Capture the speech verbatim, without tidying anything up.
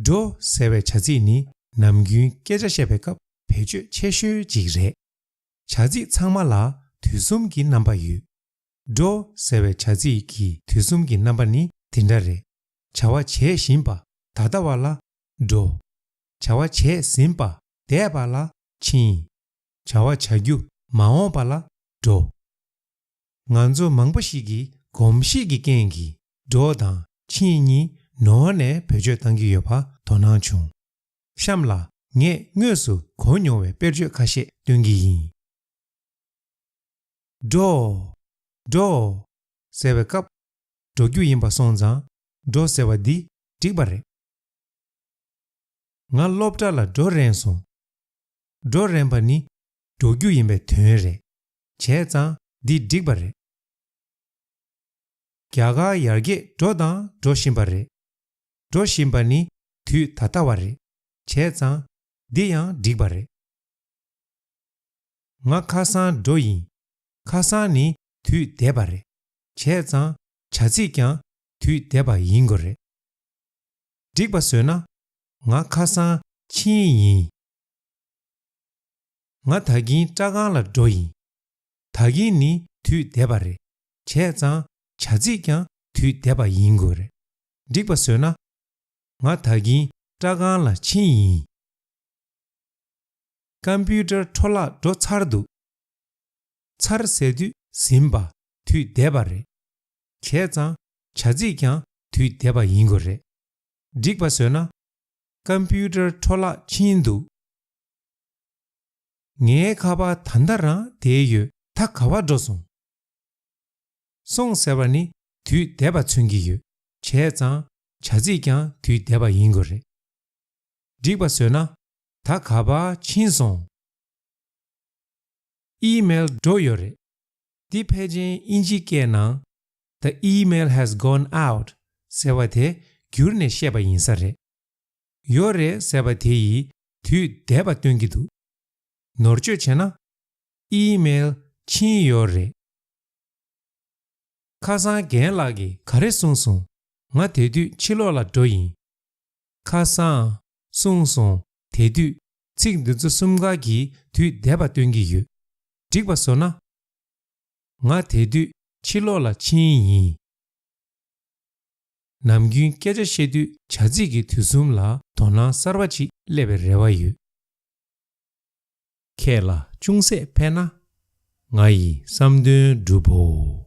འགྲོ་ཟེར་བའི་བྱ་ཚིག་ནི་ནམ་རྒྱུན་སྐད་ཆ་བཤད་པའི་སྐབས་བེད་སྤྱོད་ཆེ་ཤོས་ཅིག་རེད། བྱ་ཚིག་ཚང་མ་ལ་དུས་གསུམ་གྱི་རྣམ་པ་ཡོད། འགྲོ་ཟེར་བའི་བྱ་ཚིག་གི་དུས་གསུམ་གྱི་རྣམ་པ་ནི་འདི་འདྲ་རེད། བྱ་བ་བྱས་བཞིན་པ་ད་ལྟ་བ་ལ་འགྲོ། བྱ་བ་བྱས་ཟིན་པ་འདས་པ་ལ་ཕྱིན། བྱ་བ་བྱ་རྒྱུ་མ་འོངས་པ་ལ་འགྲོ། ང་ཚོ་མང་པོ་ཞིག་གིས་གོམས་གཤིས་ཀྱི་རྐྱེན་གྱིས་འགྲོ་དང་ཕྱིན་གཉིས་ནོར་ནས་བེད་སྤྱོད་བཏང་གི་ཡོད་པ་དོ་སྣང་བྱུང་། གཤམ་ལ་ངས་དངོས་སུ་གོ་མྱོང་བའི་དཔེར་བརྗོད་ཁ་ཤས་སྟོན་གྱི་ཡིན། འགྲོ། འགྲོ། ཟེར་བའི་སྐབས་འགྲོ་རྒྱུ་ཡིན་པ་སོང་ཙང་འགྲོ་ཟེར་བ་འདི་འགྲིག་པ་རེད། ང་སློབ་གྲྭ་ལ་འགྲོ་རན་སོང་། འགྲོ་རན་པ་ནི་འགྲོ་རྒྱུ་ཡིན་པའི་དོན་རེད། བྱས་ཙང་འདི་འགྲིག་པ་རེད། རྒྱ་གར་ཡར་རྒྱས་འགྲོ་དང་འགྲོ་བཞིན་པ་རེད། འགྲོ་བཞིན་པ་ནི་དུས་ད་ལྟ་བ་རེད། བྱས་ཙང་འདི་ཡང་འགྲིག་པ་རེད། ང་ཁ་སང་འགྲོ་ཡིན། ཁ་སང་ནི་དུས་འདས་པ་རེད། བྱས་ཙང་བྱ་ཚིག་ཀྱང་དུས་འདས་པ་ཡིན་དགོས་རེད། འགྲིག་པ་བཟོས་ན། ང་ཁ་སང་ཕྱིན་ཡིན། ང་ད་གིན་སྐྲ་ཁང་ལ་འགྲོ་ཡིན། ད་གིན་ནི་དུས་འདས་པ་རེད། བྱས་ཙང་བྱ་ཚིག་ཀྱང་དུས་འདས་པ་ཡིན་དགོས་རེད། འགྲིག་པ་བཟོས་ན། ང་ད་གིན་སྐྲ་ཁང་ལ་ཕྱིན་ཡིན། ཀམ་པུ་ཊར་འཕྲོ་བརླག་འགྲོ་ཚར་འདུག་ཚར་ཟེར་དུས་ཟིན་པ་དུས་འདས་པ་རེད། བྱས་ཙང་བྱ་ཚིག་ཀྱང་དུས་འདས་པ་ཡིན་དགོས་རེད། འགྲིག་པ་བཟོས་ན། ཀམ་པུ་ཊར་འཕྲོ་བརླག་ཕྱིན་འདུག་ངའི་ཁ་པར་ད་ལྟ་རང་བསྡད་ཡོད། ད་ག་པར་འགྲོ་སོང་། སོང་ཟེར་བ་ནི་དུས་འདས་པ་མཚོན་གྱི་ཡོད། བྱས་ཙང་བྱ་ཚིག་ཀྱང་དུས་འདས་པ་ཡིན་དགོས་རེད། འགྲིག་པ་བཟོས་ན། ད་ག་པར་ཕྱིན་སོང་། ཨི་མེལ་འགྲོ་ཡོད་རེད། འདི་ཕལ་ཆེར་དབྱིན་ཇི་སྐད་ནང་The email has gone out ཟེར་བ་དེ་བསྒྱུར་ནས་བཤད་པ་ཡིན་ས་རེད། ཡོད་རེད་ཟེར་བ་དེ་ཡིས་དུས་འདས་པ་སྟོན་གྱི་འདུག་ནོར་བཅོས་བྱས་ན། ཨི་མེལ་ཕྱིན་ཡོད་རེད། ཁ་སང་རྒན་ལགས་ཀྱིས་ག་རེ་གསུངས་སོང་། ང་དེ་དུས་ཕྱི་ལོགས་ལ་འགྲོ་ཡིན། ཁ་སང་། གསུངས་སོང་། དེ་དུས། ཚིག་འདི་ཚོ་གསུམ་ཀ་གིས་དུས་འདས་པ་སྟོན་གྱི་ཡོད། འགྲིག་པ་བཟོ་ན། ང་དེ་དུས་ཕྱི་ལོགས་ལ་ཕྱིན་ཡིན། ནམ་རྒྱུན་སྐད་ཆ་བཤད་དུས་བྱ་ཚིག་གི་དུས་གསུམ་ལ་དོ་སྣང་གསར་པ་ཅིག་སླེབས་པའི་རེ་བ་ཡོད། ཁྱེད་ལ་ཅུང་ཟད་ཕན་ན། ང་ཡི་བསམ་དོན་འགྲུབ་བོ།